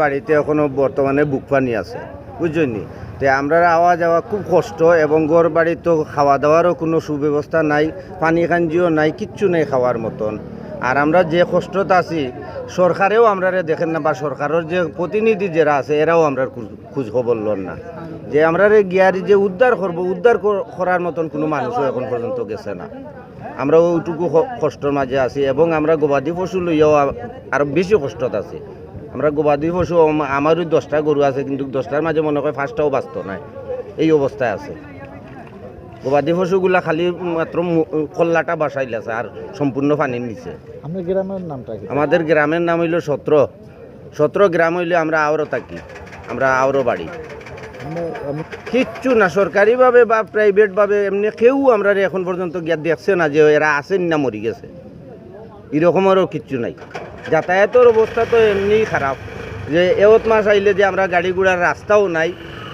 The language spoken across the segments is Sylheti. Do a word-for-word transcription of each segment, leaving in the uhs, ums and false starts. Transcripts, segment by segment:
বাড়িতে এখনো বর্তমানে বুক পানি আছে, বুঝছইন নি? তে আমরার আওয়া যাওয়া খুব কষ্ট, এবং ঘর বাড়িত তো খাওয়া দাওয়ারও কুনু সুব্যবস্থা নাই, পানি কাঞ্জিও নাই, কিচ্ছু নাই খাওয়ার মতন। আর আমরা যে কষ্টত আছি, সরকারেও আমরারে দেখের না, বা সরকারর যে প্রতিনিধি যেরা আছে, এরাও আমরার খোঁজ, খোঁজ খবর লর না। যে আমরারে গিয়ারি যে উদ্ধার করবো, উদ্ধার কর-, করার মতন কুনু মানুষও এখন পর্যন্ত গেছে না। আমরা ওইটুকু ক-, কষ্টর মাঝে আছি, এবং আমরা গবাদি পশু লইয়াও আ-, আরো বেশি কষ্টত আছি। আমরা গবাদি পশু আম-, আমার ওই দশটা গরু আছে, কিন্তু দশটার মাঝে মনে হয় পাঁচটাও বাঁচতো নায়, এই অবস্থায় আছে। গবাদি পশুগুলা খালি মাত্র মু-, কল্লাটা বাসাইল আছে, আর সম্পূর্ণ পানির নিচে। আপনার গ্রামের নামটা কি? আমাদের গ্রামের নাম হইল সত্র। সত্র গ্রাম হইলে আমরা আওরো থাকি, আমরা আওরো বাড়ি। আমরা, আমরা কিচ্ছু না, সরকারিভাবে বা প্রাইভেটভাবে এমনি কেউ আমরারে এখন পর্যন্ত গিয়া দেখছে না যে এরা আছেন না মরি গেছে, এরকমরও কিচ্ছু নাই। যাতায়াতর অবস্থা তো এমনিই খারাপ, যে এওত মাস আইলে যে আমরা গাড়ি ঘোড়ার রাস্তাও নাই।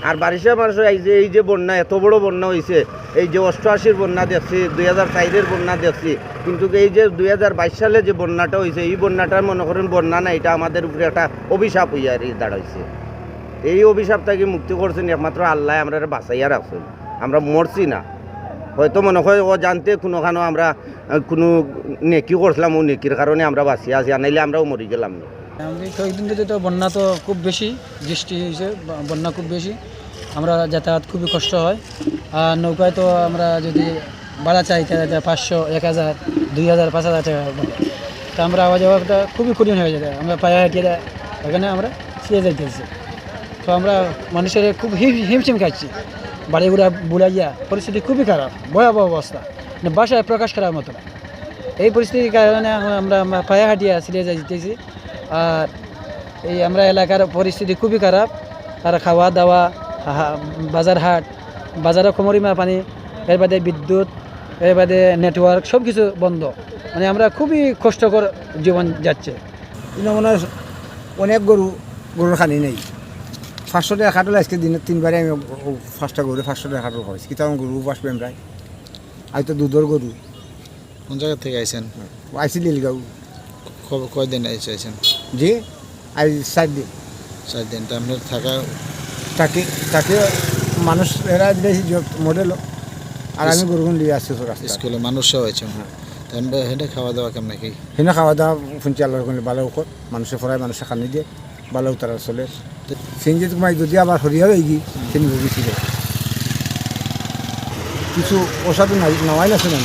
আর বারিশা মাস আইছে, এই যে বন্যা, এত বড় বন্যা হইছে, এই যে অষ্টআশির বন্যা দেখছি, দুই হাজার চাইরের বন্যা দেখছি, কিন্তু এই যে দুই হাজার বাইশ সালে যে বন্যাটা হইছে, এই বন্যাটা মনে করেন বন্যা না, এটা আমাদের উপরে একটা অভিশাপ হইয়া আর দাঁড়াইছে। এই অভিশাপ থাকি মুক্তি করছেন একমাত্র আল্লাহ, আমরারে বাঁচাইয়া রাখছেন। আমরা মরছি না, হয়তো মনে হয় অজান্তে কুনুখানো আমরা, আহ, কুনু নেকি করছিলাম, ও নেকির কারণে আমরা বাঁচিয়া আছি, আর নাইলে আমরাও মরি গেলাম না। আমি কয়েকদিন ধরে তো বন্যা তো খুব বেশি, বৃষ্টি হয়েছে, ব-, বন্যা খুব বেশি, আমরা যাতায়াত খুবই কষ্ট হয়। আর নৌকায় তো আমরা যদি ভাড়া চাই, তাহলে এটা পাঁচশো, এক হাজার, দুই হাজার, পাঁচ হাজার টাকা ভাড়া। তো আমরা আওয়া যাওয়াটা খুবই কঠিন হয়ে যায়, আমরা পায়ে হাঁটিয়ে এখানে আমরা ফিরে যাইতেছি। তো আমরা মানুষের খুব হিম-, হিমশিম খাচ্ছি, বাড়ি ঘোড়া বুড়াইয়া পরিস্থিতি খুবই খারাপ, ভয়াবহ অবস্থা, মানে ভাষায় প্রকাশ করার মতো না। এই পরিস্থিতির কারণে আমরা, আমরা, আমরা পায়ে হাঁটিয়া সিরিয়া যাইতেছি। আর এই আমরা এলাকার পরিস্থিতি খুবই খারাপ, আর খাওয়া দাওয়া, হা-, বাজার হাট, বাজারও কমরিমা পানি, এর বাদে বিদ্যুৎ, এর বাদে নেটওয়ার্ক, সব কিছু বন্ধ। মানে আমরা খুবই কষ্টকর জীবন যাচ্ছে। ইনো মনে হয় অনেক গরু, গরুর খানি নেই। পাঁচশো টাকা কাটল আজকে দিনে তিনবারে আমি ও, ও পাঁচটা গরু পাঁচশো টাকা কাটল খাওয়াইছি। কিতা গরু বাঁচবেন প্রায়? আজ তো দুধর গরু। কোন জায়গা থেকে আইছেন? আইছি লিলগাঁও। ক-, কয়দিন আইছে, আইছেন? জি, আজ চার দিন। চার দিন। তা আপনার থাকা? তাকে, তাকে মানুষ এরা দিয়েছি যে মডেল, আর আমি গরুগুন লিয়ে আসছি তো রাস্তা। স্কুলে মানুষ সহ আইছেন? হ্যাঁ। তা আমরা হেঁটে খাওয়া দাওয়া কেমন কি? হেনে খাওয়া দাওয়া শুনছি আল্লাহর কোনো ভালো কর, মানুষে ফরায়, মানুষে খানি দিয়ে, ভালো তারা চলে। সিএনজি তো মাই যদি আবার হরিয়া হয়ে গি, সিএনজি ভুগি ছিল। কিছু অসাধু নাই, নামাই আছে না।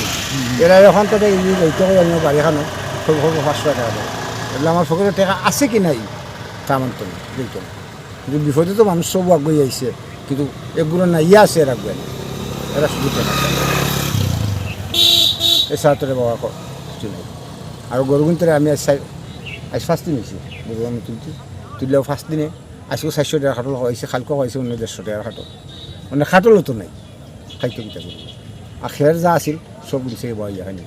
এরা এখন তো এই যে যাইতে হয়, আমি বাড়ি খানো, সব সব পাঁচশো টাকা দেয়। এগুলো আমার পকেটে টাকা আছে কি নাই, তা আমার তো নেই, দেখতো না। কিন্তু বিপদে তো মানুষ সব আগুয়ে আইছে, কিন্তু এগুলো না ইয়ে আছে এরা আগুয়ে না। এরা শুধু টাকা চায়। এ সাতরে বাবা ক-, কিছু নেই। আর গরু কিনতে আমি আজ সাই-, আজ ফার্স্ট দিন হয়েছি, গরু আমি তুলছি, তুললেও ফার্স্ট দিনে আজকে চারশো টাকা খাটল হয়েছে, কালকে হয়েছে অন্য দেড়শো টাকা খাটল, মানে খাটলও তো নাই, খাইতে কিতা করবো। আর খের যা আছিল সব কিছু বওয়া যায় হয়নি।